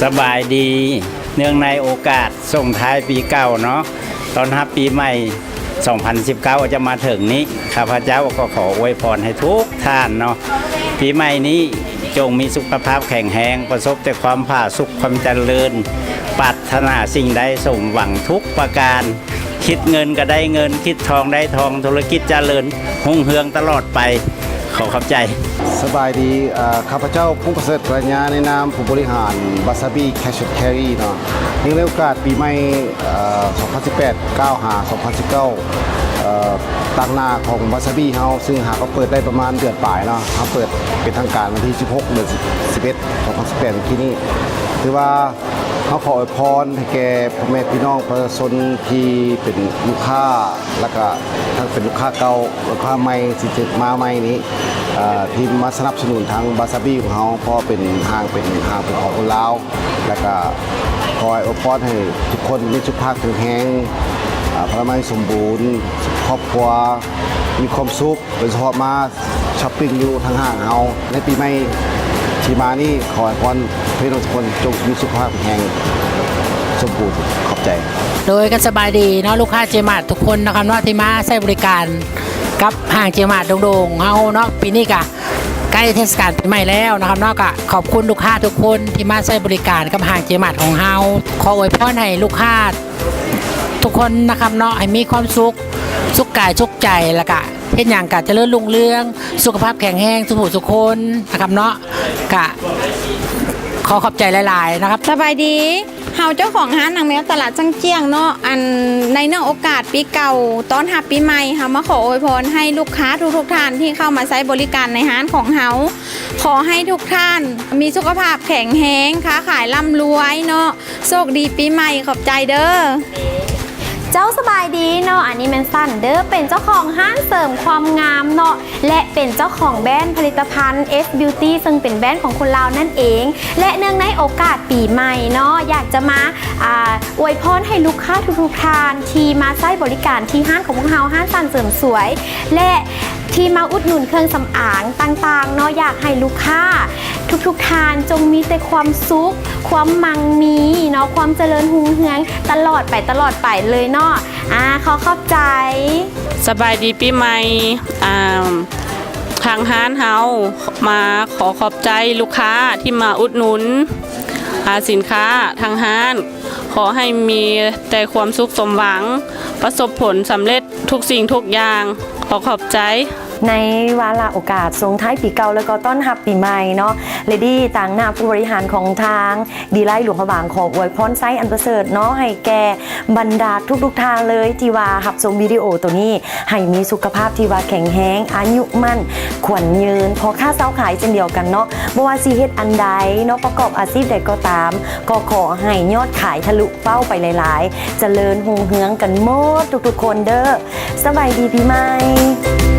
ສະບາຍດີ ເນື່ອງໃນໂອກາດສົ່ງທ້າຍປີເກົ່າເນາະ ຕ້ອນຮັບປີໃໝ່ ສອງພັນສິບເກົ້າ ຈະມາເຖິງນີ້ ຂ້າພະເຈົ້າກໍຂໍອວຍພອນໃຫ້ທຸກທ່ານເນາະ ປີໃໝ່ນີ້ຈົ່ງມີສຸຂະພາບແຂງແຮງ ປະສົບແຕ່ຄວາມຜາສຸກ ຄວາມຈະເລີນ ປາດຖະໜາສິ່ງໃດສົມຫວັງທຸກປະການ ຄິດເງິນກໍໄດ້ເງິນ ຄິດທອງໄດ້ທອງ ທຸລະກິດຈະເລີນຮຸ່ງເຮືອງຕະຫຼອດໄປ. ຂໍຂອບໃຈ. ສະບາຍດີ ເອີ ຂ້າພະເຈົ້າ ພົງປະເສີດ ປະລັນຍາ ໃນນາມຜູ້ບໍລິຫານວາຊາບີ ແຄຊແອນແຄຣີເນາະ ເນື່ອງໃນໂອກາດປີໃໝ່ ເອີ ສອງພັນສິບແປດ ກ້າວຫາ ສອງພັນສິບເກົ້າ ເອີ ຕາງໜ້າຂອງວາຊາບີເຮົາ ຊຶ່ງຫາກໍເປີດໄດ້ປະມານເດືອນປາຍເນາະ ເຮົາເປີດເປັນທາງການວັນທີສິບຫົກ ເດືອນສິບເອັດ ສອງພັນສິບແປດ ມື້ກີ້ນີ້ ຖືວ່າ ເຮົາຂໍອວຍພອນໃຫ້ແກ່ພໍ່ແມ່ພີ່ນ້ອງປະຊາຊົນທີ່ເປັນລູກຄ້າ ແລ້ວກະທັງເປັນລູກຄ້າເກົ່າ ລູກຄ້າໃໝ່ທີ່ຈະມາໃໝ່ນີ້ ເອີ ທີ່ມາສະໜັບສະໜູນທາງວາຊາບີຂອງເຮົາ ເພາະເປັນຫ້າງ ເປັນຫ້າງເປັນຂອງຄົນລາວ ແລ້ວກະຂໍໃຫ້ອວຍພອນໃຫ້ທຸກຄົນມີສຸຂະພາບແຂງແຮງ ອາ ພະລະໄມສົມບູນ ຄອບຄົວມີຄວາມສຸກ ໂດຍສະເພາະມາຊັອບປິງຢູ່ທາງຫ້າງເຮົາໃນປີໃໝ່ທີ່ມານີ້ ຂໍອວຍພອນພີ່ນ້ອງທຸກຄົນຈົ່ງມີສຸຂະພາບແຂງແຮງສົມບູນ. ຂອບໃຈ. ໂດຍ ກໍສະບາຍດີເນາະ ລູກຄ້າເຈມາດທຸກຄົນເນາະ ທີ່ມາໃຊ້ບໍລິການກັບຫ້າງເຈມາດດົງໆເຮົາເນາະ ປີນີ້ກະໃກ້ເທດສະການປີໃໝ່ແລ້ວເນາະ ກໍຂອບຄຸນລູກຄ້າທຸກຄົນທີ່ມາໃຊ້ບໍລິການກັບຫ້າງເຈມາດຂອງເຮົາ ຂໍອວຍພອນໃຫ້ລູກຄ້າ ທຸກຄົນນະຄັບເນາະ ໃຫ້ມີຄວາມສຸກ ສຸກກາຍສຸກໃຈ ແລ້ວກະເຮັດຫຍັງກະຈະເລີນຮຸ່ງເຮືອງ ສຸຂະພາບແຂງແຮງ ສູ່ຜູ້ສູ່ຄົນນະຄັບເນາະ ກະຂໍຂອບໃຈຫຼາຍໆນະຄັບ. ສະບາຍດີ ເຮົາເຈົ້າຂອງຮ້ານນາງແມວ ຕະຫຼາດຊ່າງຈຽງເນາະ ອັນ ໃນເນື່ອງໂອກາດປີເກົ່າ ຕ້ອນຮັບປີໃໝ່ ເຮົາມາຂໍອວຍພອນໃຫ້ລູກຄ້າທຸກໆທ່ານທີ່ເຂົ້າມາໃຊ້ບໍລິການໃນຮ້ານຂອງເຮົາ ຂໍໃຫ້ທຸກທ່ານມີສຸຂະພາບແຂງແຮງ ຄ້າຂາຍລ່ຳລວຍເນາະ ໂຊກດີປີໃໝ່ ຂອບໃຈເດີ. ເຈົ້າ ສະບາຍດີເນາະ ອັນນີ້ແມ່ນສັນເດີ ເປັນເຈົ້າຂອງຮ້ານເສີມຄວາມງາມເນາະ ແລະ ເປັນເຈົ້າຂອງແບຣນຜະລິດຕະພັນ F Beauty ເຊິ່ງເປັນແບຣນຂອງຄົນລາວນັ້ນເອງ ແລະ ເນື່ອງໃນໂອກາດປີໃໝ່ເນາະ ຢາກຈະມາ ອາ ອວຍພອນໃຫ້ລູກຄ້າທຸກໆທ່ານທີ່ມາໃຊ້ບໍລິການທີ່ຮ້ານຂອງພວກເຮົາ ຮ້ານສັນເສີມສວຍ ແລະ ທີ່ມາອຸດໜູນເຄື່ອງສຳອາງຕ່າງໆເນາະ ຢາກໃຫ້ລູກຄ້າທຸກໆທ່ານຈົ່ງມີແຕ່ຄວາມສຸກ ຄວາມໝັ່ງມີເນາະ ຄວາມຈະເລີນຮຸ່ງເຮືອງຕະຫຼອດໄປ ຕະຫຼອດໄປເລີຍເນາະ ອາ ຂໍຂອບໃຈ. ສະບາຍດີປີໃໝ່ ອາ ທາງຮ້ານເຮົາມາຂໍຂອບໃຈລູກຄ້າທີ່ມາອຸດໜູນ ອາ ສິນຄ້າທາງຮ້ານ ຂໍໃຫ້ມີແຕ່ຄວາມສຸກສົມຫວັງ ປະສົບຜົນສຳເລັດທຸກສິ່ງທຸກຢ່າງ ຂໍຂອບໃຈ. ໃນວາລະໂອກາດສົ່ງທ້າຍປີເກົ່າ ແລ້ວກໍຕ້ອນຮັບປີໃໝ່ເນາະ ເລດີ້ຕາງໜ້າຜູ້ບໍລິຫານຂອງທາງດີໄລຫຼວງພະບາງ ຂໍອວຍພອນໄຊອັນປະເສີດເນາະ ໃຫ້ແກ່ບັນດາທຸກໆທ່ານເລີຍ ທີ່ວ່າຮັບຊົມວິດີໂອໂຕນີ້ ໃຫ້ມີສຸຂະພາບທີ່ວ່າແຂງແຮງ ອາຍຸໝັ້ນຂວັນຍືນ ພໍ່ຄ້າຊາວຂາຍເຊັ່ນດຽວກັນເນາະ ບໍ່ວ່າຊິເຮັດອັນໃດເນາະ ປະກອບອາຊີບໃດກໍຕາມ ກໍຂໍໃຫ້ຍອດຂາຍທະລຸເປົ້າໄປຫຼາຍໆ ຈະເລີນຮຸ່ງເຮືອງກັນໝົດທຸກໆຄົນເດີ. ສະບາຍດີປີໃໝ່.